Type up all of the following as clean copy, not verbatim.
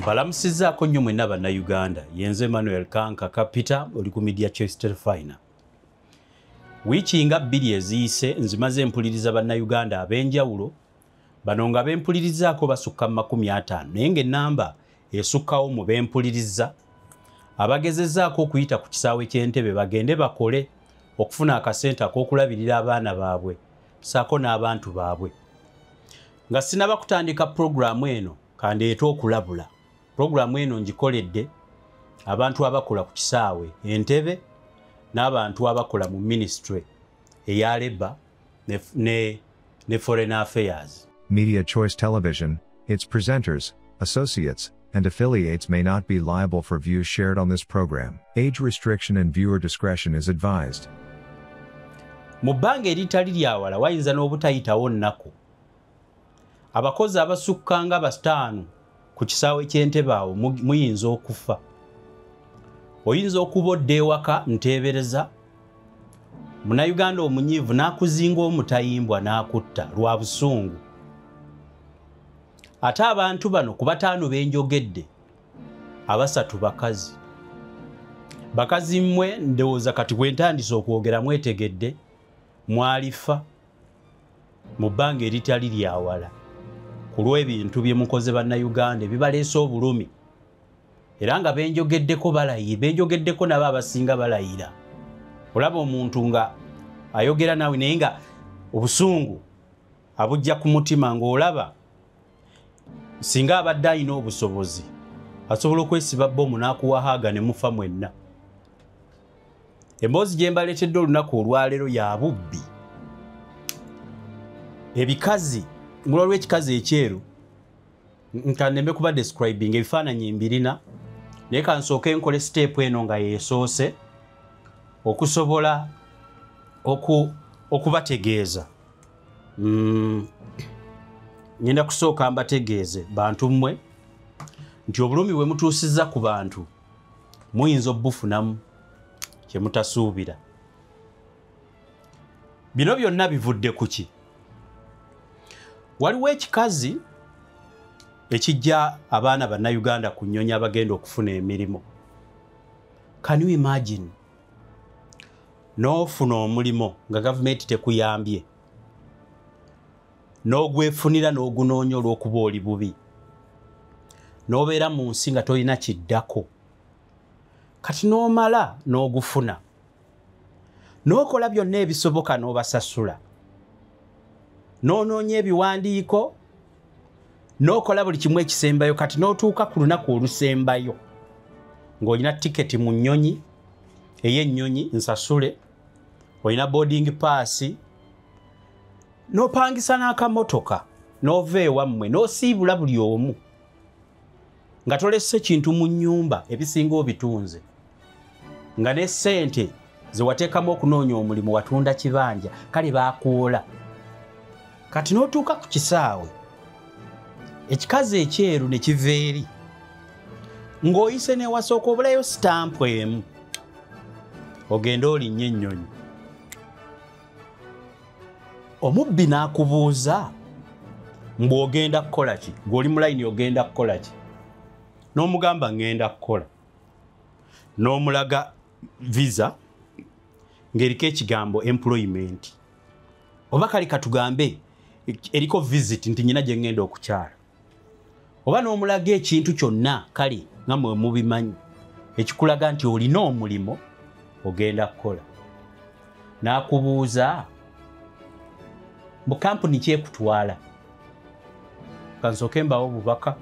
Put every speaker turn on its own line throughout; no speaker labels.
Mbalamusizzaako nnyo mwenna Bannayuganda. Yenze Emmanuel Kanka Kapita, oli ku Media Choice Terefayina. Wiiki nga 2 eziyise nzimaze mpuliriza Bannayuganda ab'enjawulo. Bano nga bempulirizaako basukka mu 50, naye ng'ennamba esukkawo mu bempuliriza abagezezzaako okuyita ku kisaawe ky'Entebe bagende bakole okufuna akasente ak'okulabirira abaana baabwe ssaako n'abantu baabwe. Nga sinaba kutandika pulogulaamu eno, kandeete okulabula. Pulogulaamu eno ngikoledde abantu abakola ku kisaawe Entebe n'abantu abakola mu minisitule eya Labour ne Foreign Affairs.
Media Choice Television, its presenters, associates, and affiliates may not be liable for views shared on this program. Age restriction and viewer discretion is advised.
Mu bbanga eritali lyawala wayinza n'obutayitawo nnaku, abakozi abasukka nga 5 ku kisaawe ky'Entebe awo muyinza okufa. Oyinza okuba odda ewaka, nteebereza Munnayuganda omunyiivu n'akuzinga omutayimbwa n'akutta lwa busungu. Ate abantu bano ku 5 benjogedde, 3 bakazi. Bakazi mmwe, ndowooza kati bwe ntandise okwogera mwetegedde, mwalifa mu bbanga eritali lyawala ku lw'ebintu bye mukoze Bannayuganda ebibaleese obulumi. Era nga benjogeddeko balayira, benjogeddeko nabo abasinga balayira. Olaba omuntu nga ayogera naawe naye nga obusungu abujja ku mutima, ng'olaba singa abadde alina obusobozi asobola okwesiba bbomu n'akuwahaaga ne mufa mwenna. Emboozi gye mbaleetedde olunaku olwaleero ya bubbi. Ebikazi, mulwa lw'ekikazi ekyeru, nkanembe kuba describing ebifaananyi mbirina, naye kansooke nkole step eno nga yeesoose okusobola okubategeeza. Ngenda kusooka mbategeeze bantu mmwe nti obulumi bwe mutuusizza ku bantu muyinza obufunamu kye mutasuubira. Bino byonna bivudde ku ki? Waliwo ekikazi ekijja abaana Bannayuganda ku nnyonyi abagenda okufuna emirimu. Can you imagine? N'ofuna omulimu nga gavumenti tekuyambye, n'ogwefunira n'ogunoonya olw'okuba oli bubi, n'obeera mu nsi nga tolina kiddako, kati n'omala n'ogufuna, n'okola byonna ebisoboka n'obasasula, n'onoonya ebiwandiiko, n'okola buli kimu ekisembayo, kati n'otuuka ku lunaku olusembayo ng'olina tiketi mu nnyonyi ey'ennyonyi nsasule, olina boarding pass, n'opangisa n'akamotoka, n'ova ewammwe n'osiibula buli omu nga tolesse kintu mu nnyumba, ebisinga obitunze, nga ne ssente ze wateekamu okunoonya omulimu watunda kibanja, kale baakuwola. Kati n'otuuka ku kisaawe, ekikazi ekyeru ne kiva eri, ng'oyise n'ewasooka obulayo sitampu emu, ogende olinnye ennyonyi. Omubbi n'akubuuza mbu ogenda kukola ki? Gw'oli mu layini ogenda kukola ki? N'omugamba ŋŋenda kukola. N'omulaga visa ng'eriko ekigambo employment. Oba kale katugambe eriko visit nti nnyina gye ŋŋenda okukyala. Oba n'omulaga ekintu kyonna kale nga mwe mubimanyi ekikulaga nti olina omulimu ogenda kukola. N'akubuuza mu kampuni kyekutwala. Kansooke mbawo obubaka.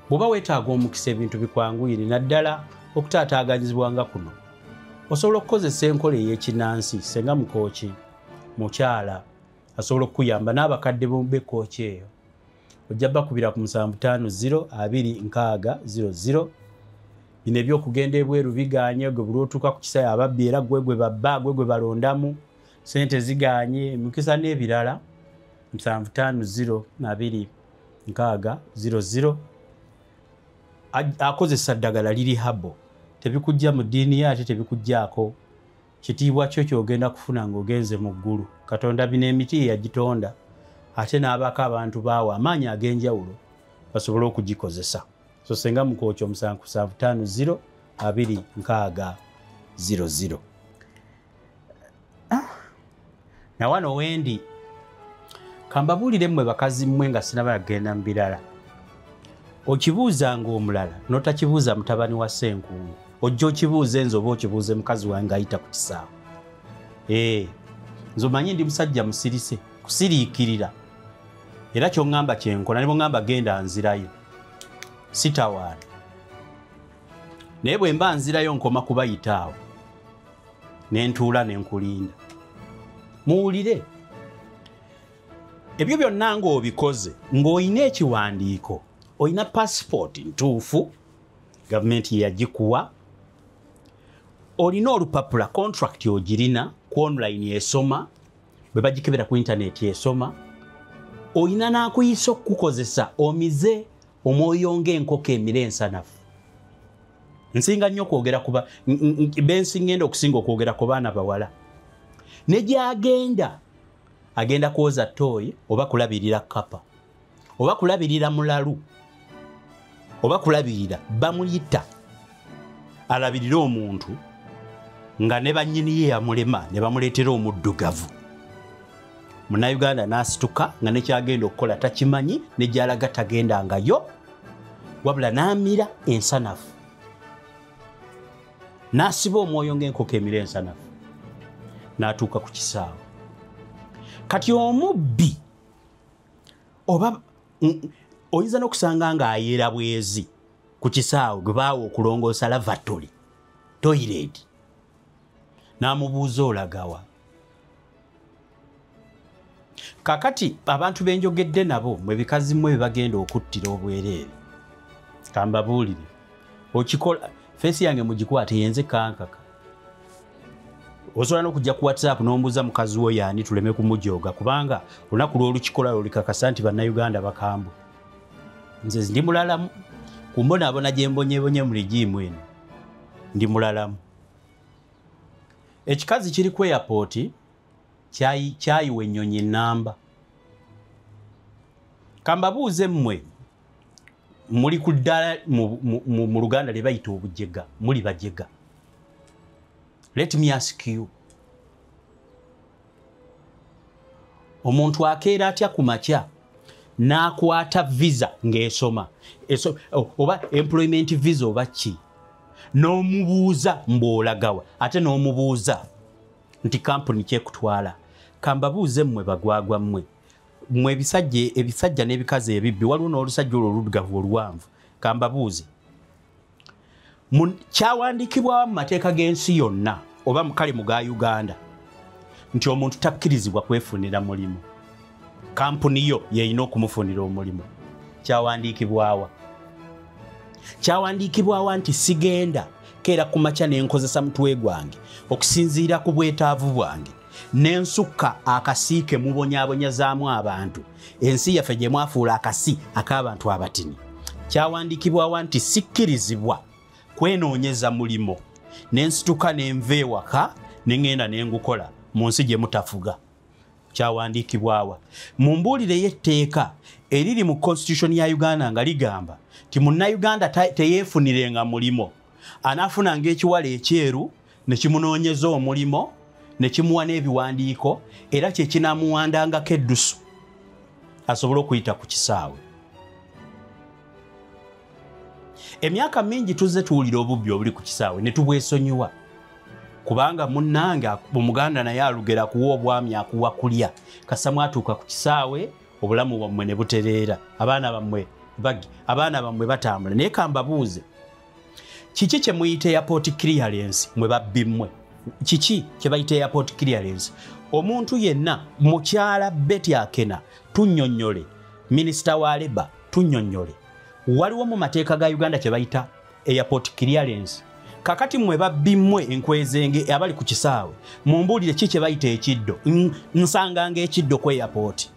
Bw'oba weetaaga omukisa ebintu bikwanguyire, naddala okutaataaganyizibwa nga kuno, osobola okukozesa enkola ey'ekinnansi. Senga mukooki mukyala asobola okukuyamba n'abakadde b'ekooki eyo. Ojja bakubira ku 750 2 6 00. Bino ebyokugenda ebweru biganye, gwe buli otuuka ku kisaawe ababbi era gwe gwe babba, gwe gwe balondamu, ssente ziganye, emikisa n'ebirala. 750 2 6 00. Akozesa ddagala liri habo, tebikujja mu ddiini ye ate tebikujjaako kitiibwa kyo ky'ogenda kufuna ng'ogenze mu ggulu. Katonda bino emiti ye yagitonda ate n'abaako abantu baawa amaanyi ag'enjawulo basobole okugikozesa. So senga mukooki 775 2 6 00. Na wano wendi kambabuulire mmwe bakazi mmwe nga sinaba kugenda mu birala. Okibuuzanga omulala n'otakibuuza mutabani wa Ssenkungu, ojja okibuuze nze oba okibuuze mukazi wange ayita ku kisaawe. Nze omanyi ndi musajja musirise, kusiriikirira, era ky'oŋŋamba kyenkola, ne bw'oŋŋamba genda nzirayo sitawaana, naye bwe mba nzirayo nkoma kubayita awo ne ntuula ne nkulinda. Muwulire ebyo byonna ng'obikoze ng'olina ekiwandiiko, olina pasipooti ntuufu gavumenti yagikuwa, olina olupapula contract ogirina ku online esoma, bwe bagikebera ku internet esoma, olina n'akuyisa okukukozesa omize omwoyo ng'enkoko emira ensanafu. Nsinga nnyo okwogera kuba bensingenda okusinga okwogera ku baana bawala. Ne gy'agenda agenda kwoza ttooyi oba kulabirira kkapa oba kulabirira mulalu oba kulabirira bamuyita alabirire omuntu nga ne bannyini ye yamulema ne bamuleetera omuddugavu. Munnayuganda n'asituka nga ne kyagenda okukola takimanyi, ne gy'alaga tagendangayo, wabula n'amira ensanafu, n'asiba omwoyo ng'enkoko emira ensanafu, n'atuuka ku kisaawe. Kati omubbi oba oyinza n'okusanga ng'ayeera bwezi ku kisaawe gwe baawa okulongoosa lavatory toilet, n'amubuuza olagawa. Kakati abantu benjogedde nabo mwe bikazi mmwe bagenda okuttira obwereere, kambabuulire okikola feesi yange mugikwate yenze kankaka. Osobola n'okujja ku WhatsApp n'ombuuza mukazi wo yaani tuleme kumujooga, kubanga olunaku lw'olukikola lulikakasa nti bannayuganda bakambwe. Nze ndi mulalamu ku mbonaabona gye mbonyebonye mu rigiimu eno, ndi mulalamu. Ekikazi kiri ku airport kyayiwa ennyonyi ennamba. Kambabuuze mmwe muli ku ddala mu Luganda lye bayita obujega, muli bajega. Let me ask you, omuntu akeera atya ku makya n'akwata visa ng'esoma oba employment visa oba ki, n'omubuuza mbw'olagawa, ate n'omubuuza nti kampuni kyekutwala. Kambabuuze mmwe bagwagwa mmwe, mmwe ebisajja n'ebikazi ebibbi, waliwo n'olusajja olwo oluddugavu oluwanvu. Kambabuuze, kyawandiikibwa mu mateeka g'ensi yonna oba mukale mu ga Uganda nti omuntu takkirizibwa kwefunira mulimu, kampuni yo y'erina okumufunira omulimu. Kyawandiikibwawa? Kyawandiikibwawa nti sigenda keera ku makya ne nkozesa mutwe gwange okusinziira ku bwetaavu bwange n'ensukka akasiike mubonyaabonyazaamu abantu, ensi yaffe gye mwafuula akasi ak'abantu abatini. Kyawandiikibwawa nti sikkirizibwa kwenoonyeza mulimo n'ensituka n'enva ewaka ne ŋŋenda ne ngukola mu nsi gye mutafuga. Kyawandiikibwawa? Mu mbuulire y'etteeka eriri mu constitution ya Uganda nga ligamba nti munnayuganda teyeefunirenga mulimo, anaafunanga ekiwala ekyeru ne kimunoonyeza omulimo ne kimuwa n'ebiwandiiko, era kye kinaamuwandangako eddusu asobole okuyita ku kisaawe. Emyaka mingi tuzze tuwulira obubbi obuli ku kisaawe ne tubwesonyiwa, kubanga munnange omuganda naye alugera kuwa obwami akuwa kulya. Kasa mwatuuka ku kisaawe obulamu bwammwe ne butereera, abaana bammwe batambula. Naye kambabuuze, kiki kye muyita airport clearance mwe babbi mmwe? Kiki kye bayita airport clearance? Omuntu yenna, mukyala Betty Akena tunnyonnyole, minisita wa Labour tunnyonnyole, waliwo mu mateeka ga Uganda kye bayita airport clearance? Kakati mmwe babbi mmwe enkwezenge abali ku kisaawe, mumbuulire ki kye bayita ekiddo? Nsanganga ekiddo ku airport.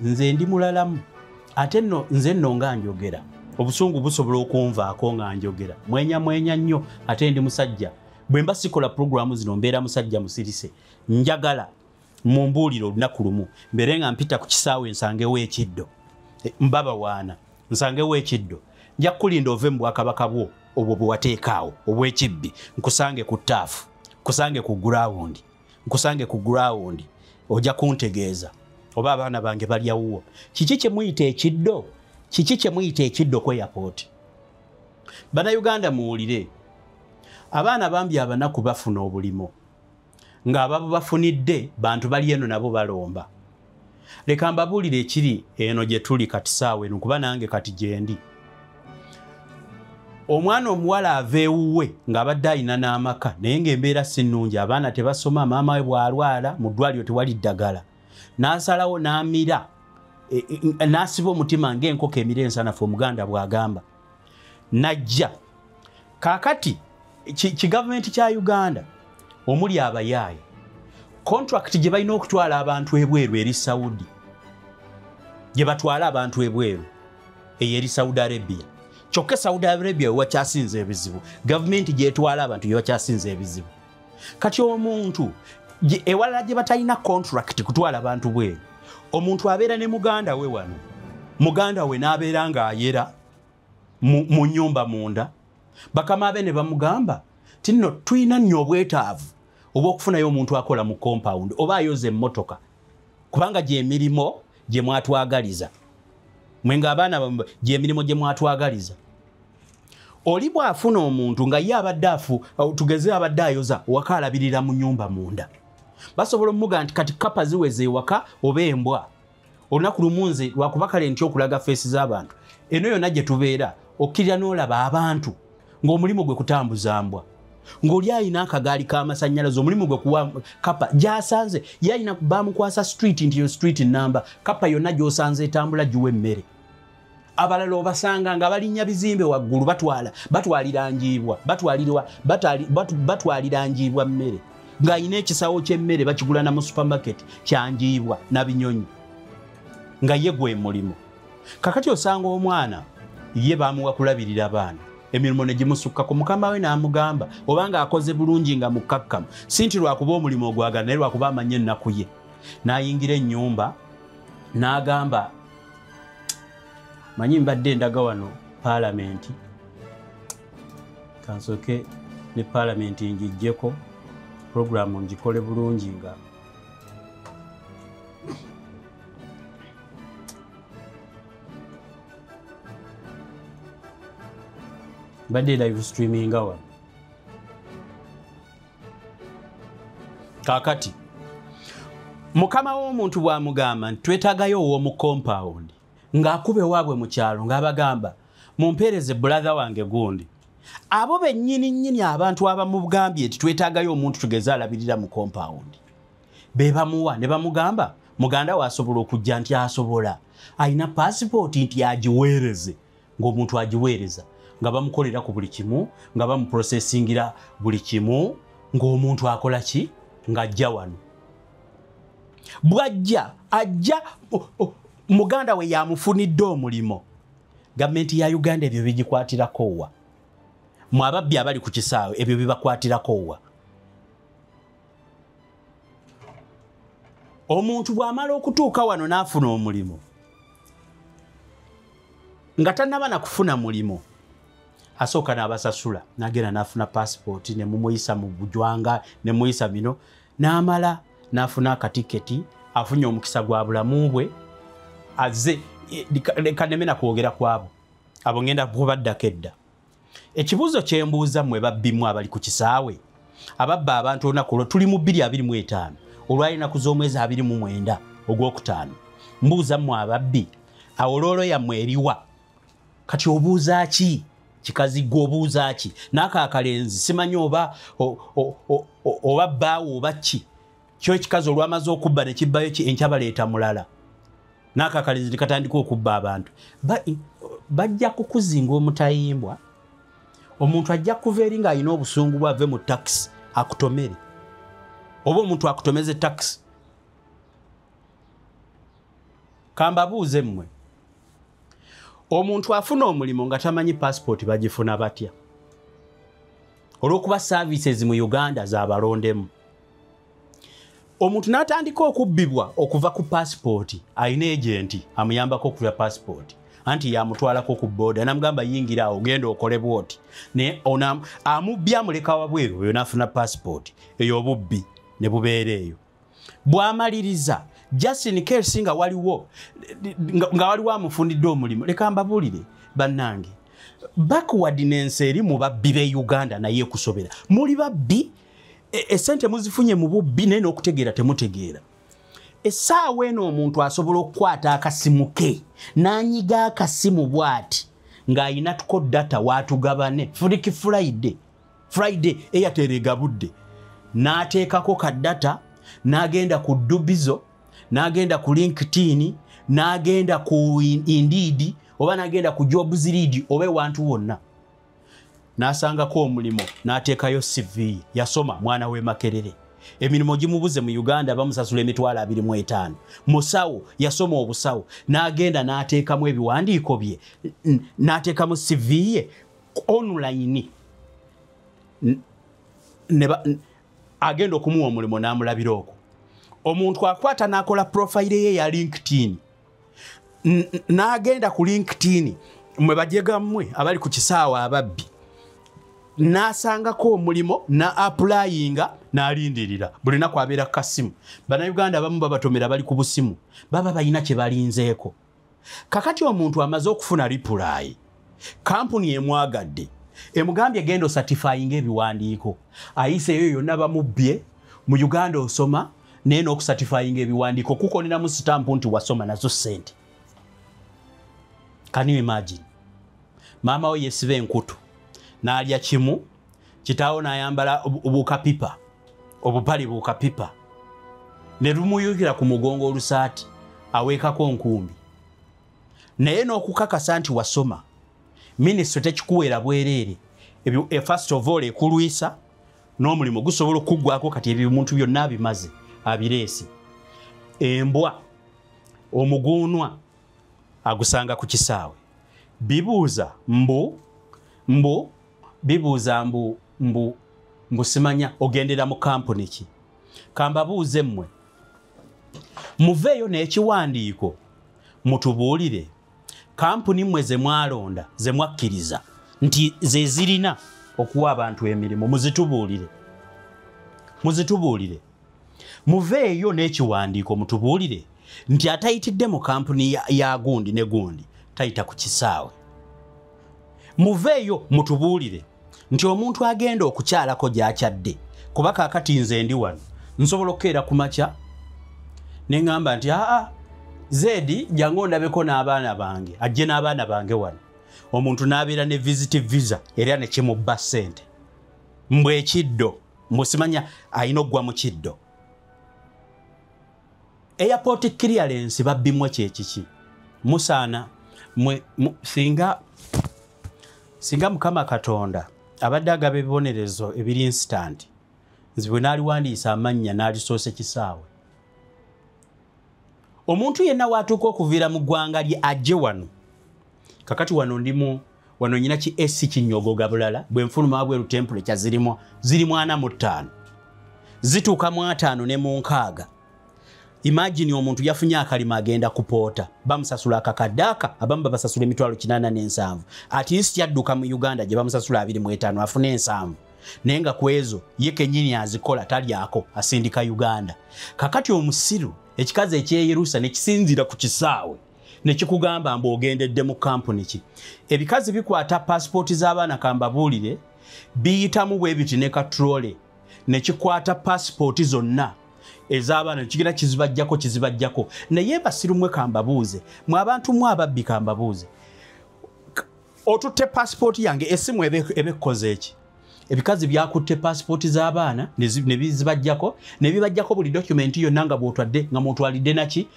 Nze ndi mulalamu, ate nno nze nno nga njogera obusungu busobola okunvaako nga njogera mwenya mwenya nnyo, ate ndi musajja. Bwe mba sikola pulogulaamu zino mbeera musajja musirise. Njagala mumbuulire olunaku lumu mbeere nga mpita ku kisaawe nsangewo ekiddo, Mbabawaana nsangewo ekiddo, nja kukulinda ove mu bwakabaka bwo obwo bwe wateekaawo obw'ekibbi, nkusange ku ttaafu, nkusange ku gurawundi, nkusange ku gurawundi, ojja kuntegeeza oba abaana bange balya wuwo. Kiki kye muyita ekiddo? Kiki kye muyita ekiddo ku airport? Bannayuganda muwulire, abaana bambi abanaku bafuna obulimo ng'ababo bafunidde bantu bali eno nabo balomba. Leka mbabuulire ekiri eno gye tuli kati saawa eno, kuba nange kati gye ndi. Omwana omuwala ava ewuwe ng'abadde alina n'amaka, naye ng'embeera si nnungi, abaana tebasoma, maama we bw'alwala mu ddwaliro tewali ddagala, n'asalawo n'amira n'asiba omutima ng'enkoko emira ensanafu, Omuganda bw'agamba, najja. Kaakati kigavumenti kya Uganda omuli abayaaye, contract gye balina okutwala abantu ebweru eri Saudi, gye batwala abantu ebweru eyo eri Saudi Arabia. Kyokka Saudi Arabia wewakyasinza ebizibu, gavumenti gyetwala abantu yewakyasinza ebizibu. Kati omuntu ewalala gye batalina contract kutwala abantu bweru, omuntu abeera ne muganda we wano, muganda we n'abeera ng'ayera mu nnyumba munda, bakama be ne bamugamba ti nno tulina nnyo obwetaavu obw'okufunayo omuntu akola mu compound oba ayoza emmotoka, kubanga gyemirimu gye mwatwagaliza mwe ng'abaana, gyemirimu gye mwatwagaliza. Oli bw'afuna omuntu nga ye abadde afu, tugeze abadde ayoza waka, alabirira mu nnyumba munda, basobola omugamba nti kati kapa ziweze ewaka oba embwa. Olunaku lumu nze lwakuba kale nti okulaga face z'abantu eno yonna gye tubeera, okkirira n'olaba abantu ng'omulimu gwe kutambuza mbwa, ng'oli alina akagaali k'amasannyalaze, omulimu gwe kuwa kapa gy'asanze. Ye alina bamukwasa street nti yo street namba, kapa yonna gy'osanze etambula giwa emmere. Abalala obasanga nga balinnya bizimbe waggulu, batwala batwalira njiibwa, batwalirwa batwalira njiibwa mmere, ng'alina ekisawo ky'emmere bakigula na mu supermarket kyanjiibwa na binyonyi, nga ye gwe mulimu. Kakati osanga omwana ye bamuwa kulabirira baana, emirimu ne gimusukkako, mukama we n'amugamba obanga akoze bulungi nga mukkakkamu, si nti lwakuba omulimu ogwagala, naye lwakuba amanye ennaku ye, n'ayingira ennyumba n'agamba, manyi mbadde ndaga wano paalamenti, kansooke ne paalamenti ngiggyeko, puroguramu ngikole bulungi. Nga mbadde live streaminga wano. Kaakati mukama w'omuntu bw'amugamba nti twetaagayo ow'omu compound, ng'akuba ewaabwe mu kyalo ng'abagamba mumpeereze brother wange gundi, abo bennyini nnyini abantu abamugambye nti twetaagayo omuntu tugeze alabirira mu compound be bamuwa ne bamugamba muganda we asobola okujja, nti asobola, alina pasipooti, nti agiweereze, ng'omuntu agiweereza, nga bamukolera ku buli kimu, nga bamuprosesingira buli kimu, ng'omuntu akola ki, ng'ajja wano. Bw'ajja ajja muganda we yamufunidde omulimu. Gavumenti ya Uganda ebyo bigikwatirako wa? Mwe ababbi abali ku kisaawe, ebyo bibakwatirako wa? Omuntu bw'amala okutuuka wano n'afuna omulimu, nga tannaba na kufuna mulimu, asooka n'abasasula, n'agenda n'afuna pasipooti, ne mumuyisa mu bujwanga, ne muyisa bino, n'amala n'afuna akatiketi, afunye omukisa gwa bulamu bwe, azze. Leka nneme na kwogera kwabo abo, ngenda kubaddako edda. Ekibuuzo kye mbuuza mmwe babbimu abali ku kisaawe ababba abantu, olunaku olwo tuli mu 2025, olwali ennaku z'omwezi 29 ogwokutaano, mbuuza mmwe ababbi, awo loolo yammwe eriwa? Kati obuuza ki kikazi gwe, obuuza ki n'ako akalenzi? Simanyi oba oba bbaawo oba ki kyo. Ekikazi olwamaze okubba ne kibbayo ki, enkya baleeta mulala, n'ako akalenzi ne katandika okubba abantu. Bajja kukuzinga omutayimbwa. Omuntu ajja kuva eri ng'alina obusungu bwave mu takisi akutomere, oba omuntu akutomeze takisi. Kambabuuze mmwe, omuntu afuna omulimu nga tamanyi pasipooti bagifuna batya, olw'okuba services mu Uganda zabalondemu. Omuntu n'atandika okubbibwa okuva ku passport, ayina agent amuyambako okuva passport, anti yamutwalako ku border namugamba yingira awo ogenda okole bwoti, naye amubbi amuleka wabweru, oyo n'afuna passport eyo, obubbi ne bubeera eyo. Bw'amaliriza, just in case nga waliwo amufundidde omulimu. Leka mbabuulire bannange, backwardness eri mu babbi b'e Uganda naye ekusobera. Muli babbi, esente muzifunye mu bubbi, naye n'okutegeera temutegeera. Essaawa eno omuntu asobola okukwata akasimu ke n'anyiga akasimu bw'ati ng'ayina tuko data waatugabane Freaky Friday, Friday Airtel egabudde, n'ateekako ka data, n'agenda ku Dubizzle, n'agenda ku LinkedIn, n'agenda ku Indeed, oba n'agenda ku Jobslead, oba ewantu wonna n'asangako omulimu, n'ateekayo CV. Yasoma, mwana w'e Makerere, emirimu gimubuze mu Uganda, bamusasula 25,000. Musawo, yasoma obusawo, n'agenda n'ateekamu ebiwandiiko bye, n'ateekamu CV ye online. Agenda okumuwa omulimu n'amulabira okwo. Omuntu akwata n'akola profile ye ya LinkedIn, n'agenda ku LinkedIn, mwe bajegammwe abali ku kisaawe ababbi, n'asangako omulimu na applyinga, n'alindirira. Buli lunaku abeera kasimu. Bannayuganda abamu babatomera bali ku busimu, baba balina kye balinzeeko. Kakati omuntu amaze okufuna reply, kampuni emwagadde, emugambye genda ocertifyinga ebiwandiiko, ayiseeyo yonna, bamubbye. Mu Uganda osoma, naye n'okucertifyinga ebiwandiiko kukoneramu sitampu nti wasoma, nazo ssente. Can you imagine? Maama we yesiba enkutu n'alya kimu, kitaawo n'ayambala bukapipa, obupale bukapipa, ne lumuyukira ku mugongo olusaati, aweekako nkumbi. Naye n'okukakasa nti wasoma, minisitule tekikuweera bwereere. Ebyo first of all ekulwisa n'omulimu gusobola okuggwako. Kati ebyo ebintu byonna abimaze, abireese. Embwa omuguunwa agusanga ku kisaawe, bibuuza mbu bibuuza mbu simanya ogendera mu kampuni ki. Kambabuuze mmwe, muveeyo n'ekiwandiiko mutubuulire kampuni mmwe ze mwalonda, ze mwakkiriza nti ze zirina okuwa abantu emirimu. Muzitubuulire, muzitubuulire. Muveeyo n'ekiwandiiko mutubuulire nti atayitidde mu kampuni ya gundi ne gundi tayita ku kisaawe. Muveeyo mutubuulire nti omuntu agenda okukyalako gy'akyadde, kuba kaakati nze ndi wano nsobola okukeera ku makya ne ŋŋamba nti aa, Zedi, jangu ondabeko n'abaana bange, ajje n'abaana bange wano. Omuntu n'abeera ne visit visa era ne kimubba ssente, mbwe ekiddo, mbusimanya alina oggwa mu kiddo. Airport clearance babbimwe kyekiki? Musaana mwe singa Mukama Katonda abadde agaba ebibonerezo ebiri instant, nze bwe naaliwandiisa amannya n'alisoose kisaawe. Omuntu yenna watuuka okuviira mu ggwanga lye ajje wano. Kakati wano ndimu wano nyina ki AC kinyogoga bulala. Bwe nfuluma wabweru, temperature zirimu 45, zituuka mu 50 ne mu 60. Imagine omuntu yafunye akalima, agenda kupoota, bamusasula akakadde aka, abamu babasasula 870,000. At least yadduka mu Uganda gye bamusasula 25, afune 70, naye nga ku ezo ye kennyini azikola talyako, asindika Uganda. Kakati omusiru ekikazi ekyeyerusa ne kisinziira ku kisaawe ne kikugamba mbu ogendedde mu kampuni ki. Ebikazi bikwata pasipooti z'abaana, kambabuulire, biyitamu bwe biti ne ka trolley ne kikwata pasipooti zonna ez'abaana nekigenda kizibajjako, kizibajjako. Naye basiru mwe, kambabuuze, mwe abantu mwe ababbi, kambabuuze, otutte pasipooti yange, essimu ebe ekkoze eki? Ebikazi byakutte pasipooti z'abaana ne bizibajjako, ne bibajjako buli document yonna nga bw'otwadde, nga mwotwalidde naki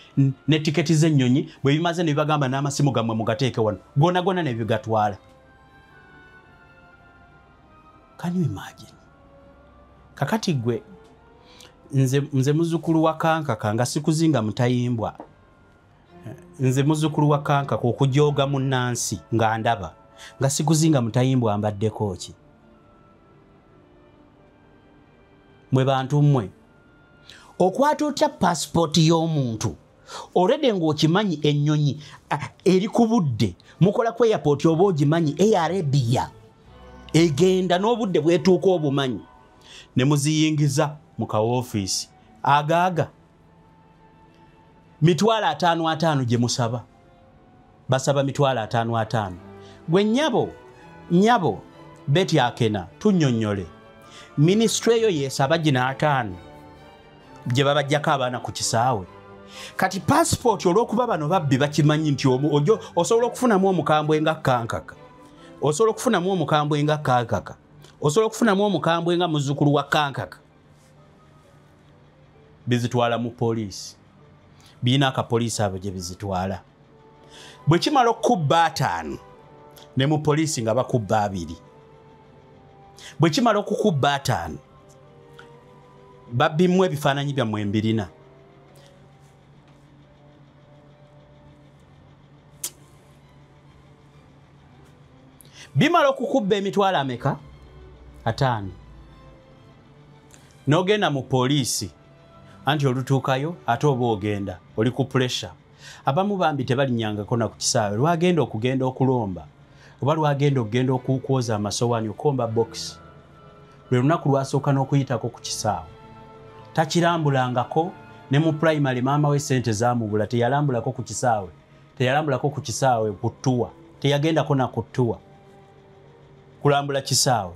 ne tiketi z'ennyonyi. Bwe bimaze ne bibagamba n'amasimu gammwe mugateeke wano, gona gona ne bigatwala. Can you imagine? Kakati gwe nze muzzukulu wa Kankaka, nga sikuzinga mutayimbwa, nze muzzukulu wa Kankaka okujooga munnansi nga ndaba nga sikuzinga mutayimbwa, mbaddeko ki? Mwe bantu mmwe, Okwata otya pasipooti y'omuntu olwedde ng'okimanyi ennyonyi eri ku budde, mukola ku airport oba ogimanyi, Air Arabia egenda n'obudde bwetuuka obumanyi, ne muziyingiza mu kawoofiisi agaaga 550,000 gye musaba, basaba 550,000. Gwe nnyabo, nnyabo Betty Akena, tunnyonnyole minisitule eyo yeesaba gino 50 gye babajjako abaana ku kisaawe. Kati pasipooti olw'okuba bano babbi bakimanyi nti osobola okufunamu omukambwe nga Kankaka, osobola okufunamu omukambwe nga Kankaka, osobola okufunamu omukambwe nga muzzukulu wa Kankaka, bizitwala mu poliisi, birina akapoliisi abo gye bizitwala. Bwe kimala okukubba 5 ne mu poliisi nga bakubba 2, bwe kimala okukubba 5 babbimu ebifaananyi byammwe mbirina. Bimala okukubba emitwalo ameka? 5. N'ogenda mu poliisi, anti olutuukayo ate oba ogenda oli ku pressure. Abamu bambi tebalinnyangako na ku kisaawe, lwagenda okugenda okulomba oba lwagenda okugenda okukwoza amasowaani okomba box, lwe lunaku lwasooka n'okuyitako ku kisaawe, takirambulangako. Ne mu primary maama we ssente zaamubula, teyalambulako ku kisaawe, teyalambulako ku kisaawe ku ttuwa, teyagendako na ku ttuwa kulambula kisaawe.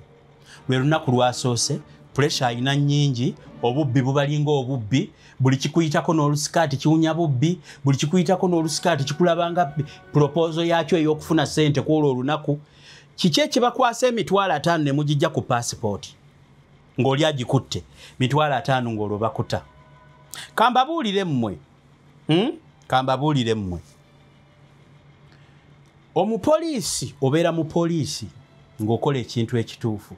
Lwe lunaku lwasoose, pressure ayina nnyingi, obubbi bubalinga obubbi, buli kikuyitako n'olusikaati kiwunya bubbi, buli kikuyitako n'olusikaati kikulabanga proposal yakyo ey'okufuna ssente ku olwo olunaku. Kiki ekibakwasa 500,000 ne mugijja ku pasipooti ng'oli agikutte 500,000 ng'olwo bakuta? Kambabuulire mmwe, Kambabuulire mmwe, omupoliisi obeera mupoliisi ng'okola ekintu ekituufu.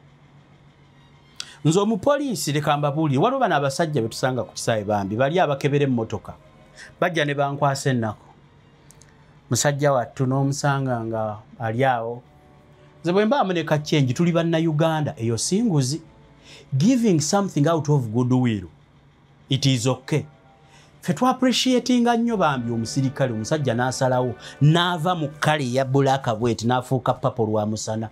Nze omupoliisi leka mbabuulire, waliwo bano abasajja be tusanga ku kisaawe bambi bali abakebera emmotoka, bajja ne bankwasa ennaku, musajja wattu n'omusanga nga ali awo. Nze bwe mbaamu ne kachenji, tuli bannayuganda, eyo si nguzi. Giving something out of goodwill, it is okay. Ffe twa-appreciatinga nnyo bambi omusirikale, omusajja n'asalawo n'ava mu kkala eya black bweti n'afuuka purple lwa musana,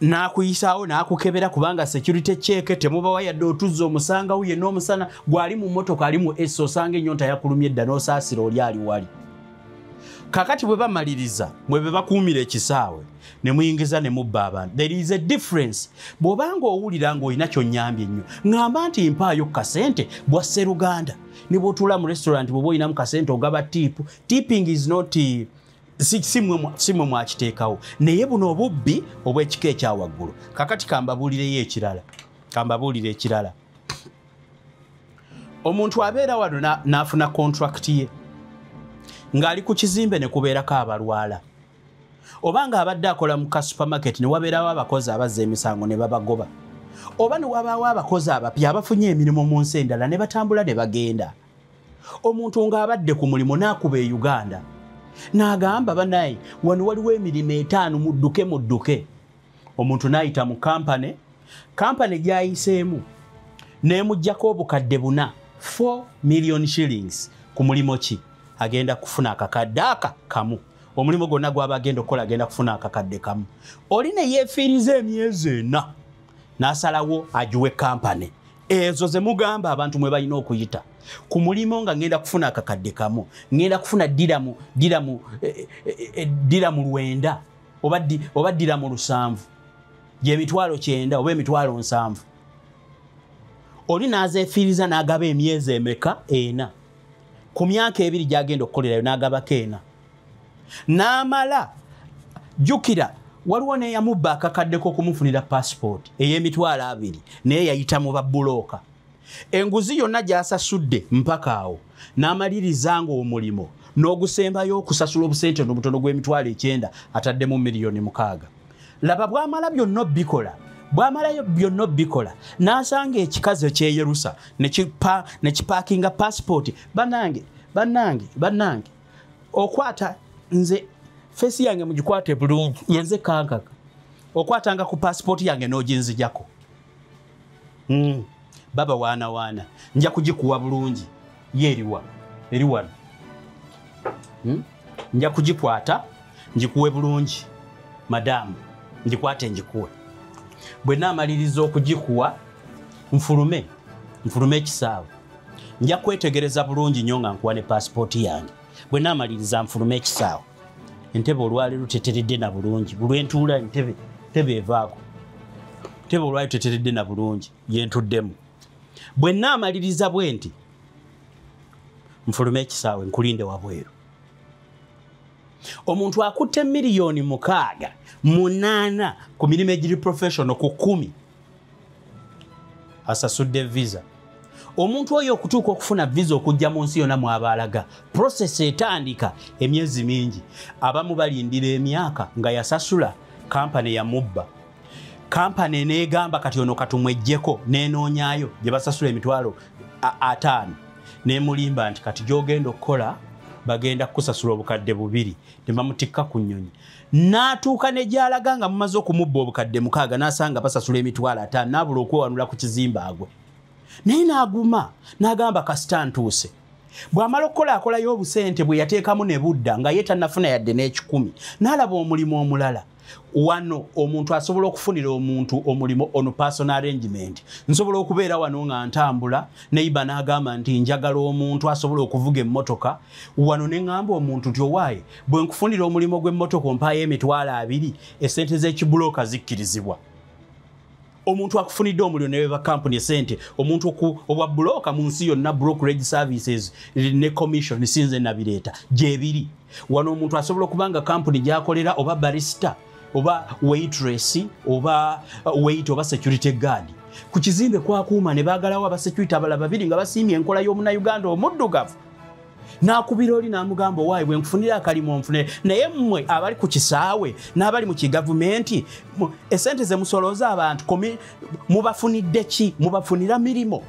n'akuyisaawo n'akukebera kubanga security check temubawa yadde otuzza, omusangawo yenna omusana gwali mu mmotoka ali mu S, osanga ennyonta yakulumye edda n'osaasira oli ali wali. Kakati bwe bamaliriza mwe be bakuumira ekisaawe ne muyingiza ne mubba abantu. There is a difference. Bw'obanga owulira ng'olina ky'onnyambye ennyo, ŋŋamba nti mpaayo ku kasente bwa sseruganda. Ne bw'otuula mu restaurant bw'oba olinamu kasente ogaba tip. Tipping is not si mmwe mwakiteekawo, naye buno obubbi obw'ekika ekya waggulu. Kakati kambabuulireyo ekirala, kambabuulire ekirala. Omuntu abeera wano n'afuna contract ye ng'ali ku kizimbe ne kubeerako abalwala, oba ng'abadde akola mu ka supermarket ne wabeerawo abakozi abazza emisango ne babagoba, oba ne wabaawo abakozi abapya abafunye emirimu mu nsi endala ne batambula ne bagenda. Omuntu ng'abadde ku mulimu n'akuba e Uganda n'agamba, bannaye wano waliwo emirimu 5, mudduke mudduke. Omuntu n'ayita mu kampane, kampane gy'ayiseemu n'emuggyako obukadde 4, 4 million shillings ku mulimu ki? Agenda kufuna akakadde aka kamu. Omulimu gwonna gw'aba agenda okukola agenda kufuna akakadde kamu. Oli ne yeefiiriza emyezi 4 n'asalawo agiwe kampane. Ezo ze mugamba abantu mwe balina okuyita ku mulimu nga ngenda kufuna akakadde kamu, ngenda kufuna diramu 9 oba diramu 7, gye 90,000 oba 70,000. Oli n'azeefiiriza n'agaba emyezi emeka? 4. Ku myaka 2 gy'agenda okukolerayo n'agabako 4. N'amala, jjukira waliwo n'eyamubba akakaddeko okumufunira passport ey'emitwalo 20, naye yayita mu babbulooka. Enguzi yonna gy'asasudde mpaka awo n'amaliriza ng'omulimo n'ogusembayo okusasula obusente n'obutono gw'emitwalo 90, ataddemu 6 miliyoni. Laba bw'amala byonna obbikola, bw'amalayo byonna obbikola n'asanga ekikazi ekyeyerusa ne kipaakinga passport. Bannange, bannange, bannange, okwata nze face yange mugikwate bulungi, yenze Kankaka, okwatanga ku passport yange n'oginzijako. Babawaanawaana. Nja kugikuwa bulungi. Ye eriwa? Eri wano. Nja kugikwata ngikuwe bulungi, madamu, ngikwate ngikuwe. Bwe naamaliriza okugikuwa, nfulume ekisaawe. Nja kwetegereza bulungi nnyo nga nkuwa ne paasipooti yange. Bwe naamaliriza nfulume ekisaawe. Entebe olwaleero teteredde na bulungi. Bulwentuula entebe tebe evaako. Entebe olwaleero teteredde na bulungi yentuddemu. Bwe naamaliriza bwe nti nfulume ekisaawe nkulinde wabweru. Omuntu akutte 6 million ku mirimu egiri professional ku 10 asasudde visa. Omuntu oyo okutuuka okufuna visa okujja mu nsi yonna mw'abaalaga, process etandika emyezi mingi. Abamu balindira emyaka nga yasasula, kampani yamubba. Kampani n'egamba kati ono katumweggyeko, n'enoonyaayo gye basasula 50,000. N'emulimba nti kati gy'ogenda okukola bagenda kukusasula 2,000, ne bamutikka ku nnyonyi. N'atuuka ne gy'alaga nga mumaze okumubba 6,000, n'asanga basasula 50,000, n'abula okwewanula ku kizimbe agwe. Naye n'aguma, n'agamba kasita ntuuse. Bw'amala okukola akolayo obusente bwe yateekamu ne budda nga ye tannafuna yadde n'ekikumi, n'alaba omulimu omulala. Wano omuntu asobola okufunira omuntu omulimu ono personal arrangement. Nsobola okubeera wano nga ntambula, neighbor n'agamba nti njagala omuntu asobola okuvuga emmotoka. Wano ne ŋŋamba omuntu nti owaaye, bwe nkufunira omulimu gw'emmotoka ompaayo 20,000, essente z'ekibulooka zikkirizibwa. Omuntu akufunidde omuliro ne beba kampuni esente, omuntu obwa bulooka mu nsi yonna brokerage services ne commission sinze nabireeta gyebiri. Wano omuntu asobola okuba nga kampuni gy'akolera oba barista oba waitress oba wait oba security guard. Ku kizimbe kwakuuma ne baagalawo abasecurity abalala babiri nga basiimye enkola y'omunnayuganda omuddugavu. N'akubira oli n'amugamba owaaye bwe nkufunira akalimu onfune. Naye mmwe abali ku kisaawe n'abali mu kigavumenti, essente ze musolooza abantu mubafunidde ki? Mubafunira mirimu?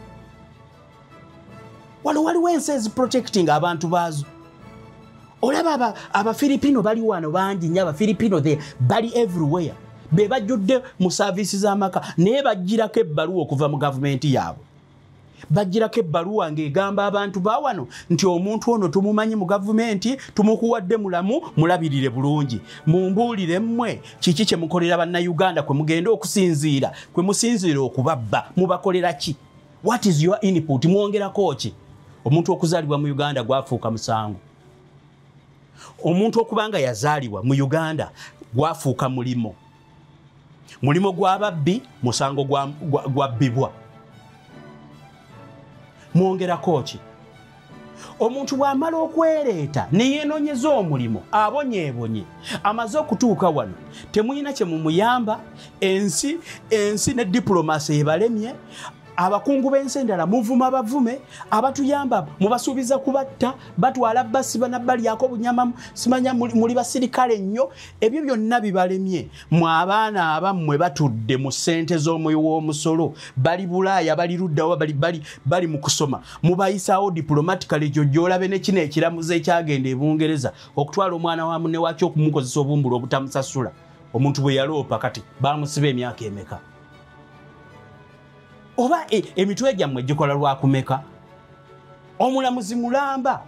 Wano waliwo ensi eziprotecting abantu baazo. Olaba Abafilipino bali wano bangi nnyo, Abafilipino bali everywhere. Be bajjudde mu services z'amaka naye bagirako ebbaluwa okuva mu gavumenti yaabwe. Bagirako ebbaluwa ng'egamba abantu ba wano nti omuntu ono tumumanyi mu gavumenti, tumukuwadde mulamu, mulabirire bulungi. Mumbuulire mmwe kiki kye mukolera Bannayuganda kwe mugenda okusinziira, kwe musinziira okubabba, mubakolera ki? What is your input? Mwongerako ki? Omuntu okuzaalibwa mu Uganda gwafuuka musango. Omuntu okubanga yazaalibwa mu Uganda gwafuuka mulimo. Mulimo gw'ababbi, musango gwabbibwa. Mwongerako ki? Omuntu bw'amala okwereeta ne yeenoonyeza omulimu, abonyeebonye, amaze okutuuka wano, temulina kye mumuyamba, ensi ne diplomasi ebalemye, abakungu b'ensi endala muvuma bavume, abatuyamba mubasuubiza kubatta, batwala basiba nabbalyako bunyama, simanya muli basirikale nnyo, ebyo byonna bibalemye. Mwe abaana abammwe batudde mu ssente z'omuwi w'omusolo, bali Bulaaya, bali luddawa, bali mu kusoma, mubayisaawo diplomatically. Gy'olabe ne kino ekiramuzi ekyagenda e Bungereza okutwala omwana wa munne waakyo okumukozesa obumbula obutamusasula. Omuntu bwe yaloopa kati bamusiba emyaka emeka? Oba emitwe gyammwe gikola lwakumeka? Omulamuzi mulamba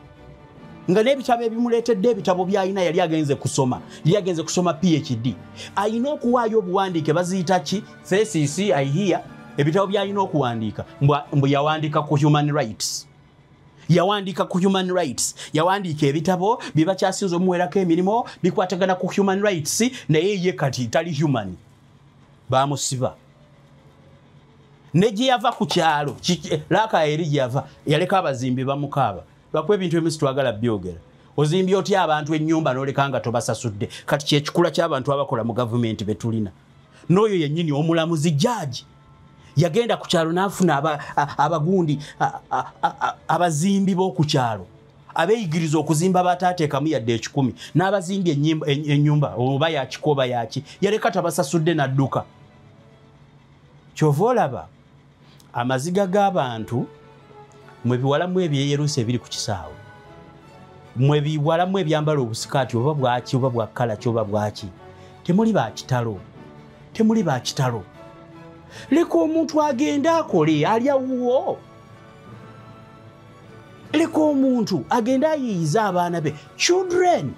nga n'ebitabo ebimuleetedde ebitabo by'alina yali agenze kusoma, yali agenze kusoma PhD. Alina okuwaayo obuwandiike baziyita ki? Thesis, I hear. Ebitabo by'alina okuwandiika mbu yawandiika ku human rights. Yawandiika ku human rights. Yawandiika ebitabo bye bakyasinze omuweerako emirimu bikwatagana ku human rights, naye ye kati tali human. Bamusiba. Ne gye yava ku kyalo, laaka eri gye yava, yaleka abazimbi bamukaaba. Lwakuba ebintu ebimu twagala byogera. Ozimbye otya abantu ennyumba n'oleka nga tobasasudde? Kati kyekikula ky'abantu abakola mu gavumenti be tulina. N'oyo yennyini omulamuzi jaaji yagenda ku kyalo n'afuna abagundi abazimbi b'oku kyalo abeeyigiriza okuzimba bataateekamu yadde 10, n'abazimbi ennyumba oba yakikoba yaki, yaleka tabasasudde n'adduka. Kyova olaba amaziga g'abantu mwe biwalamu ebyeyerusa ebiri ku kisaawe, mwe biwalamu ebyambala obusikaati oba bwaki oba bwa kkala ki oba bwaki, temuli ba kitalo, temuli ba kitalo. Leka omuntu agende akole, alya wuwo. Leka omuntu agende ayiyize abaana be, children.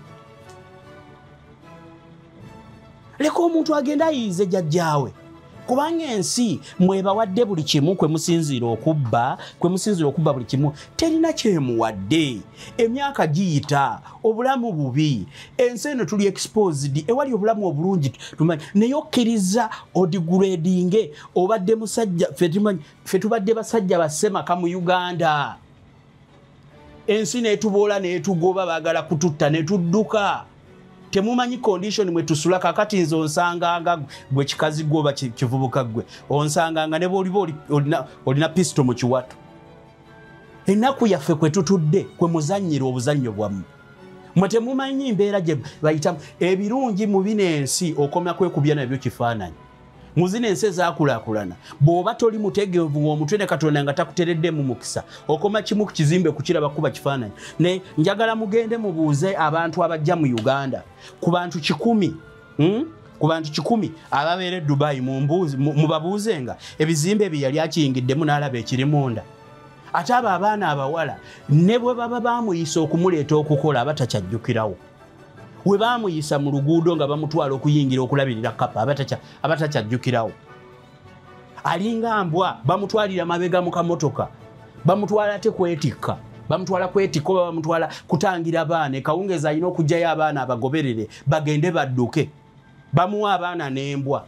Leka omuntu agende ayiyize jjajjaawe. Kubanga ensi mwebawadde buli kimu, kwe musinziira okubba, kwe musinziira okubba buli kimu, terina kyemuwadde. Emyaka giyita, obulamu bubi, ensi eno tuli exposed, ewali obulamu obulungi tumanyi, naye okkiriza odigradinge, obadde musajja, ffe tubadde basajja bassemaka mu Uganda. Ensi n'etuboola n'etugoba, baagala kututta ne tudduka. Temumanyi condition mwe tusula. Kakati nze onsanganga gwe kikazi gwe oba kivubuka gwe, onsanganga ne bw'oliba olina pisto mu kiwato. Ennaku yaffe kwe tutudde kwe muzannyira obuzannyo bwammwe. Mwe temumanyi mbeera gye bayitamu. Ebirungi mu bino ensi okomya kwekubya nabyo kifaananyi. Mu zino ensi ezaakulaakulana, bw'oba toli mutegeevu ng'omutwe ne Katonda nga takutereddemu mukisa, okoma kimu ku kizimbe kukiraba kuba kifaananyi. Ne njagala mugende mubuuze abantu abajja mu Uganda, ku bantu 100, ku bantu 100 ababeera e Dubai, mubabuuzenga ebizimbe bye yali akiyingiddemu n'alaba ekiri munda. Ate abo abaana abawala ne bwe baba baamuyisa okumuleeta okukola aba takyajjukirawo. We baamuyisa mu luguudo nga bamutwala okuyingira okulabirira kapa abatakyajjukirawo. Alinga mbwa, bamutwalira mabega mu kamotoka, bamutwala ate kwetikka, bamutwala kwetikka oba bamutwala kutangira abaana. Ekawungeezi alina okuggyayo abaana abagoberere bagende badduke. Bamuwa abaana n'embwa,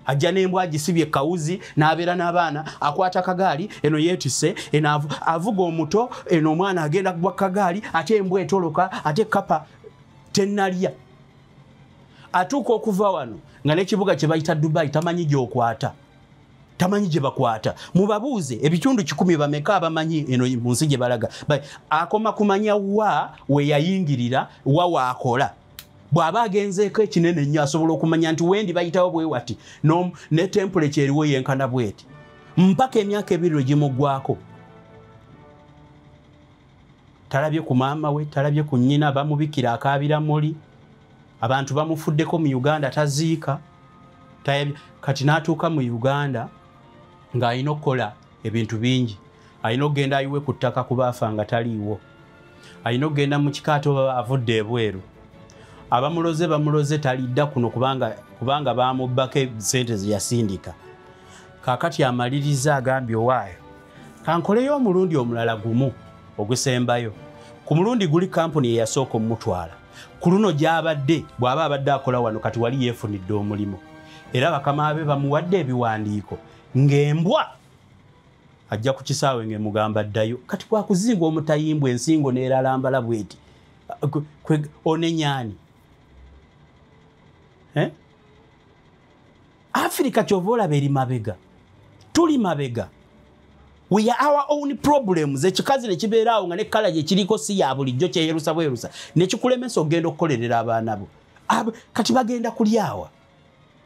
ajja n'embwa agisibye kawuzi n'abeera n'abaana, akwata kagaali eno yeetisse, eno avuga omuto, eno omwana agenda kugwa kagaali, ate embwa etoloka, ate kapa tennalya. Atuuka okuva wano nga n'ekibuga kye bayita Dubai tamanyi gy'okwata, tamanyi gye bakwata. Mubabuuze ebitundu 10 bameka abamanyi eno mu nsi gye balaga. Akoma kumanya wa we yayingirira, wa waakola. Bw'aba agenzeeko ekinene ennyo asobola okumanya nti wendi bayitawo bwe wati, ne temperature eriwo yenkana bweti, mpaka emyaka 2 lwe gimuggwako. Talabye ku maama we, talabye ku nnyina, bamubikira akaabira muli, abantu bamufuddeko mu Uganda taziika. Kati n'atuuka mu Uganda ng'alina okukola ebintu bingi. Alina okugenda ayiwe ku ttaka ku baafa nga taliiwo, alina okugenda mu kika ate oba avudde ebweru. Abamuloze bamuloze talidda kuno kubanga bamubbako sente ze yasindika. Kaakati amaliriza agambye owaayo kankoleyo omulundi omulala gumu ogusembayo. Ku mulundi guli kampuni eyasooka omutwala, ku luno gy'abadde bw'aba abadde akola wano kati wali yeefunidde omulimu, era bakama be bamuwadde ebiwandiiko ng'embwa ajja ku kisaawe ng'emugamba ddayo. Kati kwakuzinga omutayimbwa ensingo n'eralambala bweti, onenyaani. Afrika kyova olaba eri mabega, tuli mabega. We are our own problems. Ekikazi ne kibeera awo nga ne kkala gye kiriko si ya bulijjo, kyeyerusa bwerusa, ne kikulemesa okugenda okukolerera abaana bo. Kati bagenda kulyawa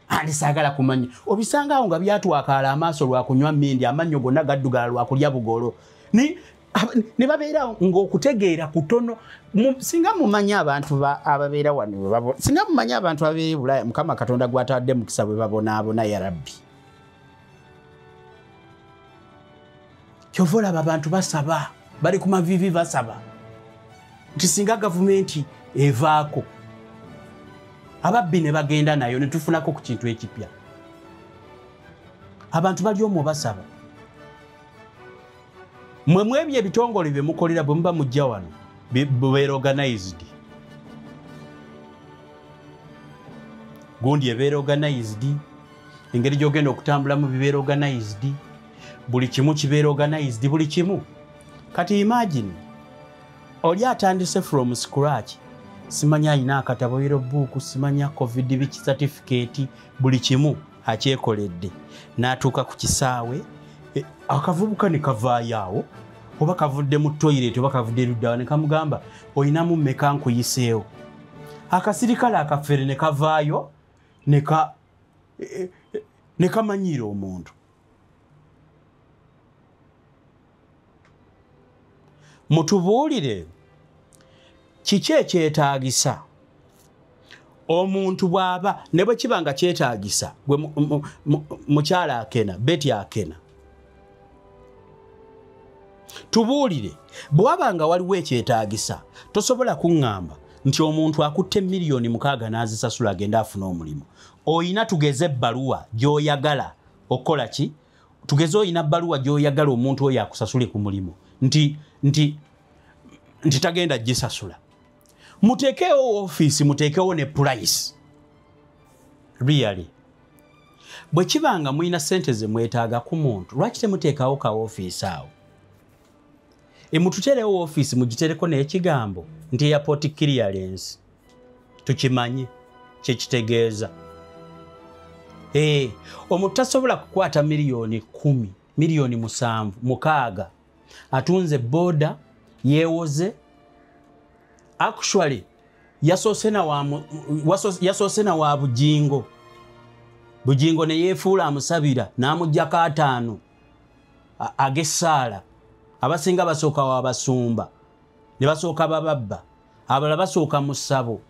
andi saagala kumanya. Obisanga awo nga byatwakaala amaaso lwa kunywa mmindi, amannyo gonna gaddugala lwa kulya bugolo. Ne babeera ng'okutegeera kutono. Singa mumanyi abantu ababeera wano, singa mumanyi abantu ababeera e Bulaaya, Mukama Katonda gw'atawadde mukisa bwe babonaabona ya Rabbi. Kyova olaba abantu basaba, bali ku maviivi basaba nti singa gavumenti evaako ababbi ne bagenda nayo ne tufunako ku kintu ekipya. Abantu bali omwo basaba. Mwe mwebyo ebitongole bye mukolera bwe muba mujja wano bibeera organized. Gundi ebeera organized, engeri gy'ogenda okutambulamu bibeera organized, buli kimu kibeera organized, buli kimu. Kati imagine oli atandise from scratch, simanya alina akatabo yero buuku, simanya covid biki certificate, buli kimu akyekoledde, n'atuuka ku kisaawe, akavubuka ne kavaayo awo, oba kavudde mu toilet oba kavudde erudda ne kamugamba olinamu mmeka nkuyiseewo. Akasirikale akafere ne kavaayo ne kamanyiira omuntu. Mutubuulire kiki ekyetaagisa Omuntu bw'aba ne bwe kiba nga kyetaagisa, gwe mukyala Akena, Betty Akena, tubuulire, bw'aba nga waliwo ekyetaagisa, tosobola kuŋŋamba nti omuntu akutte 6 million n'azisasula agenda afuna omulimu. Oyina tugeze ebbaluwa gy'oyagala okukola ki? Tugeze oyina bbaluwa gy'oyagala omuntu oyo akusasule ku mulimu nti tagenda gisasula. Muteekewo ofiisi, muteekewo ne price. Really, bwe kiba nga mulina ssente ze mwetaaga ku muntu, lwaki temuteekawo ka ofiisi awo? Emututeerewo ofiisi, mugitereko n'ekigambo nti airport clearance, tukimanye kyekitegeeza. Omuntu tasobola kukwata 10 million, 7 million, 6, atunze boda yeewoze. Actually yasoose na wa Bujingo, Bujingo ne yeefuula amusabira n'amugjako 50 ag'essaala. Abasinga basooka wa basumba ne basooka bababba, abalala basooka mu ssabo.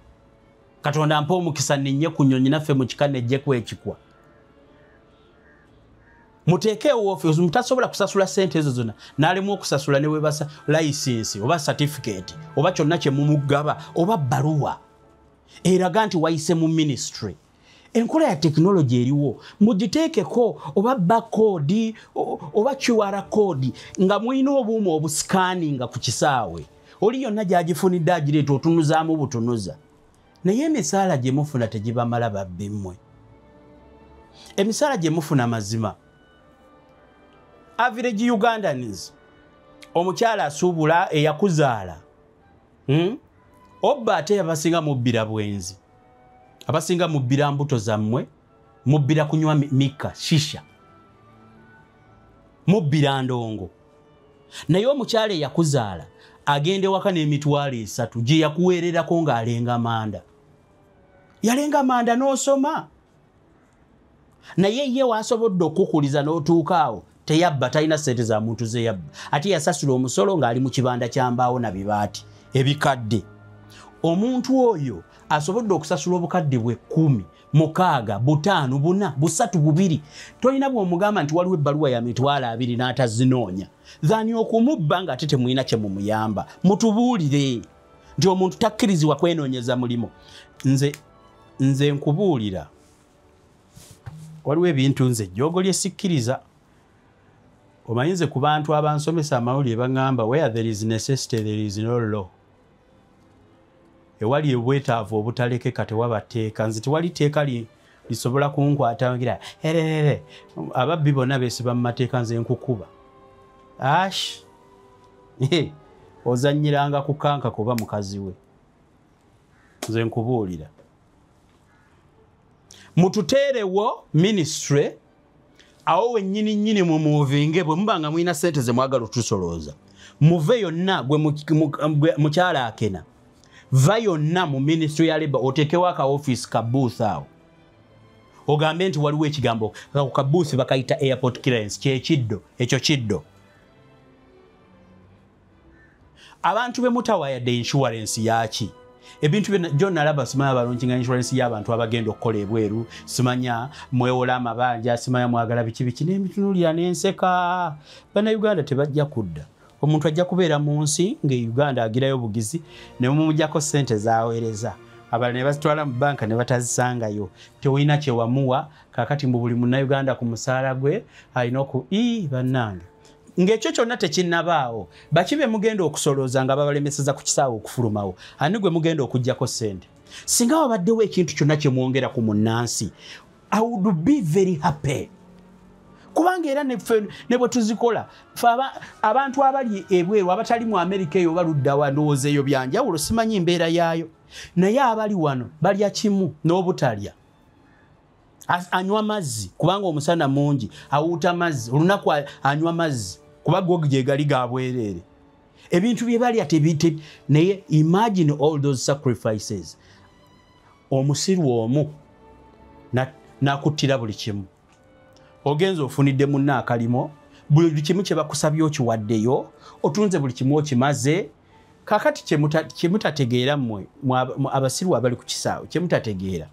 Katonda mpa omukisa ninnye ku nnyonyi naffe mu kika nejjeku ekikwa. Muteekeewo ofiisi. Mutasobola kusasula ssente ezo zonna n'alemu okusasula ne webasa license oba certificate oba kyonna kye mumugaba oba bbaluwa eraga nti wayise mu ministry. Enkola ya tekinologi eriwo, mugiteekeko oba barcode oba QR code nga mulina obuuma obuscanninga ku kisaawe. Oli yonna gy'agifunidde agireeta, otunuzaamu butunuza. Naye emisaala gye mufuna tegibamala, babbi mmwe. Emisaala gye mufuna, mazima, average Ugandans, omukyala asuubula eyakuzaala, Obba ate abasinga mubbira bwenzi, abasinga mubbira mbuto zammwe, mubbira kunywa mika shisha, mubbira ndongo. Naye omukyala eyakuzaala agenda ewaka n'30,000 gye yakuweererako ng'alenga manda, yalenga manda n'osoma. Naye ye wasobodde okukuliza n'otuuka awo, teyabba, talina ssente za muntu ze yabba, ate yasasula omusolo ng'ali mu kibanda kyambaawo na bibaati ebikadde. Omuntu oyo asobodde okusasula obukadde bwe 10, 6, 5, 4, 3, 2, tolina bw'omugamba nti waliwo ebbaluwa ya 20,000 n'atazinoonya thani okumubba ng'ate temulina kye mumuyamba. Mutubuulire nti omuntu takkirizibwa kwenoonyeza mulimu. Nze nkubuulira, waliwo ebintu nze ejjoogo lye sikkiriza. Omanyi nze ku bantu abansomesa amawulire baŋŋamba, "Where there is necessity, there is no law." Ewali obwetaavu obutalekeka tewaba tteeka. Nze tewali tteeka lisobola kunkwata ngira ererere. Ababbi bonna beesiba mu mateeka. Nze nkukuba ash. Ozannyiranga ku kanka kuba mukazi we. Nze nkubuulira, mututeerewo ministry awo wennyini nnyini, mumuvinge. Bwe muba nga mulina ssente ze mwagala otusolooza, muve yonna. Gwe mukyala Akena, va yonna mu ministry ya labour, oteekewo aka office ka booth awo, ogambe nti waliwo ekigambo ako ka booth bakayita airport clearance. Kyekiddo ekyo, kiddo. Abantu be mutawa yadde insurance yaki? Ebintu byonna jo nalaba, simanya balaunchinga insurance y'abantu abagenda okukola ebweru, simanya mwewola amabanja, simanya mwagala biki biki, n'emitunulira n'enseka. Bannayuganda tebajja kudda. Omuntu ajja kubeera mu nsi ng'e Uganda agirayo bugizi ne mumugyako ssente zaweereza, abalala ne bazitwala mu banka ne batazisangayo. Tewulina kye wamuwa. Kaakati mbu buli munnayuganda ku musaala gwe alina oku ii. Bannange, ng'ekyo kyonna tekinnabaawo, baki be mugenda okusolooza nga babalemeseza ku kisaawe okufulumawo? Ani gwe mugenda okuggyako ssente? Singa wabaddewo ekintu kyonna kye mwongera ku munnansi, I would be very happy, kubanga era neffe ne bwe tuzikola ffe abantu abali ebweru, abatali mu Amerika eyo baluddawa, ndowooza eyo byanjawulo, simanyi mbeera yaayo, naye abali wano balya kimu n'obutalya. Anywa mazzi kubanga omusana mungi, awuuta mazzi olunaku, anywa mazzi kuba go gye gali ga bwereere. Ebintu bye balya tebite. Naye imagine all those sacrifices, omusiru omu nakuttira buli kimu. Ogenza ofunidde munna akalimo, buli kimu kye bakusabye okiwaddeyo, otunze buli kimu okimaze. Kakati kyemutategeera mmwe abasiru abali ku kisaawe, kyemutategeera,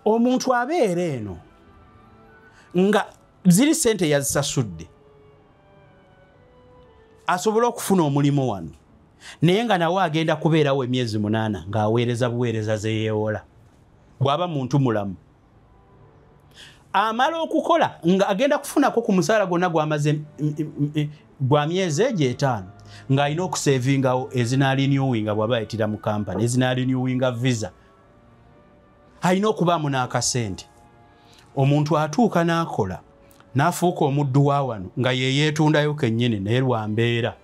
omuntu abeera eno nga ziri sente yazisasudde asobole okufuna omulimu wano, naye nga nawe agenda kubeerawo emyezi 8 ng'aweereza buweereza zeyeewola. Bw'aba muntu mulamu amala okukola nga agenda kufunako ku musaala gwonna gwamaze gwa myezi egyo 5, ng'alina okusevingawo ezinalinewinga bw'aba ayitira mu kampani, ezinalinewinga visa, alina okubaamu n'akasente. Omuntu atuuka n'akola n'afuuka omuddu wa wano nga ye yeetundayo kennyini, naye lwa mbeera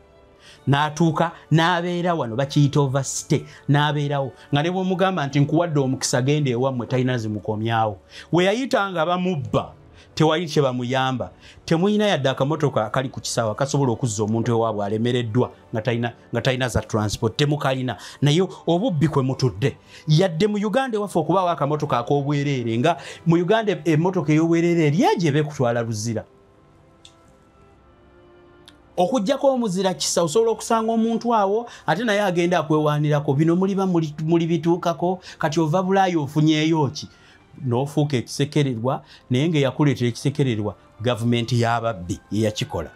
n'atuuka n'abeera wano, bakiyita overstay, n'abeerawo nga ne bw'omugamba nti nkuwadde omukisa genda ewammwe, talina zimukomyawo. We yayita nga bamubba, tewali kye bamuyamba, temulina yadde akamotoka akali ku kisaawe akasobola okuzza omuntu ewaabwe alemereddwa nga talina za transport, temukalina. Naye obubbi kwe mutudde. Yadde mu Uganda ewaffe okubaawo akamotoka ak'obwereere, nga mu Uganda emmotoka ey'obwereere eri egyo eba ekutwala Luzira. Okuggyako omuzira kisa, osobola okusanga omuntu awo ate naye agenda akwewaanirako, bino muliba muli bituukako, kati ova Bulaaya ofunyeeyo ki? N'ofuuka ekisekererwa, naye ng'eyakuleetera ekisekererwa gavumenti y'ababbi eyakikola.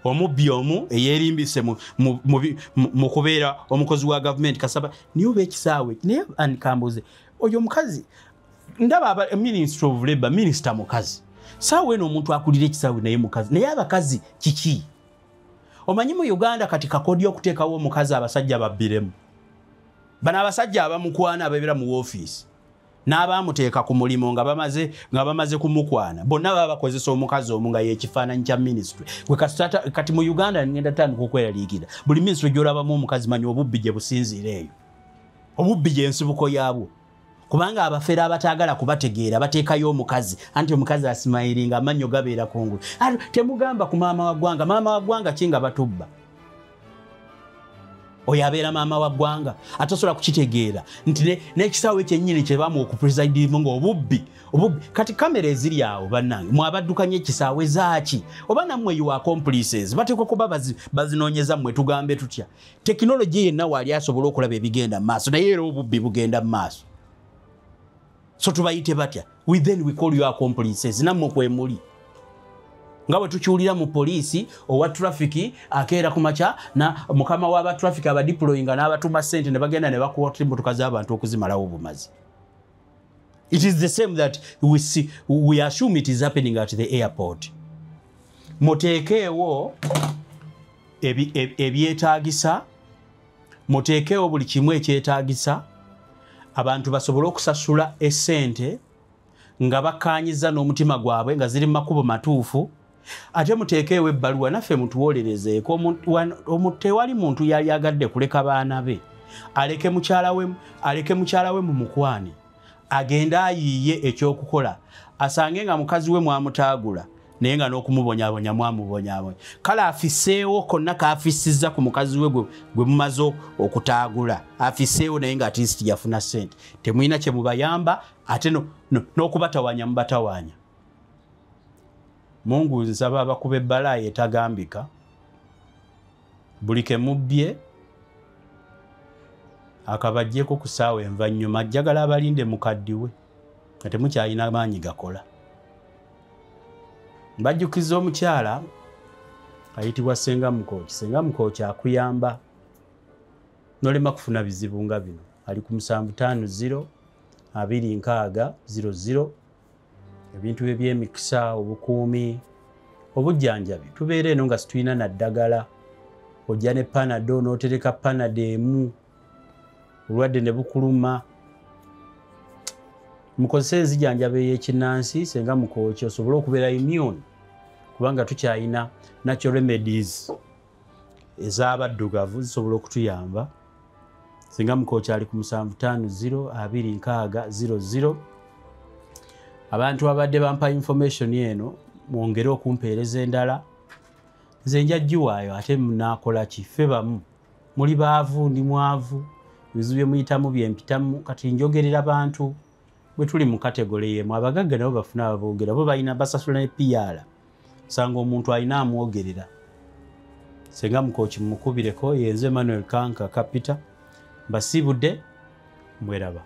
Omubbi omu eyeerimbise mu kubeera omukozi wa gavumenti kasaba niye oba ekisaawe. Naye kambuuze, oyo omukazi ndaba Minister of Labor, minisita mukazi, saawa eno omuntu akulira ekisaawe naye mukazi, naye abakazi kiki? Omanyi mu Uganda kati kakodi okuteekawo omukazi abasajja babbiremu. Bano abasajja abamukwana ababeera mu woofiisi n'abamuteeka ku mulimu nga bamaze kumukwana, bonna baba bakozesa omukazi omu nga yekifaananyi kya minisitule. Kati mu Uganda ngenda tandika okweraliikirira, buli minisitule gy'olabamu omukazi manya obubbi gye businziira eyo, obubbi gy'ensibuko yaabwo. Kubanga abafere abataagala kubategeera bateekayo omukazi, anti omukazi asimayiringa amannyo gabeera kungulu. Temugamba ku maama wa ggwanga, maama wa ggwanga ki nga batubba? Oyo abeera maama wa ggwanga atasobola kukitegeera nti n'ekisaawe kyennyini kye bamuwa okupresidimu ng'obubbi obubbi. Kati kamera eziri awo bannange, mwabaddukanya ekisaawe zaaki? Oba nammwe you are accomplices, bateekwa kuba bazinoonyeza mmwe. Tugambe tutya? Tekinologi yenna waali asobola okulaba ebigenda mu maaso, naye era obubbi bugenda mu maaso. So tubayite batya? We then we call you accomplices, nammwe kwe muli. Nga bwe tukiwulira mu poliisi, owa traffic akeera ku makya na mukama w'aba traffic abadeployinga n'abatuma ssente ne bagenda ne bakwata emmotoka z'abantu okuzimalawo obumazi. It is the same that we see, we assume it is happening at the airport. Muteekeewo ebyetaagisa, muteekeewo buli kimu ekyetaagisa abantu basobole okusasula essente nga bakkaanyiza n'omutima gwabwe nga ziri mu makubo matuufu. Ate muteekeewo ebbaluwa naffe mutuwolerezeeko. Tewali muntu yali agadde kuleka baana be, aleke mukyala we mu mukwani, agende ayiiye ekyokukola, asange nga mukazi we mwamutaagula naye nga n'okumubonyaabonya mwamubonyaabonya. Kale afiseewo konna kaafisizza ku mukazi we gwe mumaze okutaagula, afiseewo naye nga at least yafuna ssente. Temulina kye mubayamba, ate n'okubatawaanya mubatawaanya. Mungu nsaba abakuba ebbalaayi etagambika, buli ke mubbye akabaggyeko ku ssaawa envannyuma, njagala abalinde mukaddiwe nga temukyalina maanyi gakola. Mbajjukiza omukyala ayitibwa Ssenga Mukooki. Ssenga Mukooki akuyamba n'olema kufuna bizibu nga bino. Ali ku 750 260 00. Ebintu eby'emikisa, obukuumi, obujjanjabi. Tubeera eno nga situlina na ddagala, ojja ne Panado n'otereka Panado emu, obulwadde ne bukuluma. Mukozese enzijanjaba ey'ekinnansi, Ssenga Mukooki, osobole okubeera immune, kubanga tukyalina natural remedies ez'abaddugavu zisobola okutuyamba. Ssenga Mukooki ali ku 750 260 00. Abantu abadde bampa information eno mwongere okumpeereza endala, nze nja giwaayo ate munaakola ki? Ffe bamu muli baavu, ndi mwavu, ebizibu bye muyitamu bye mpitamu. Kati njogerera bantu bwe tuli mu kategole y'emu. Abagagga nabo bafuna ababoogera, bo balina basasula ne PR, osanga omuntu alina amwogerera. Senga Mukoki mukubireko. Yenze Emmanuel Kanka Kapita, mbasibudde, mweraba.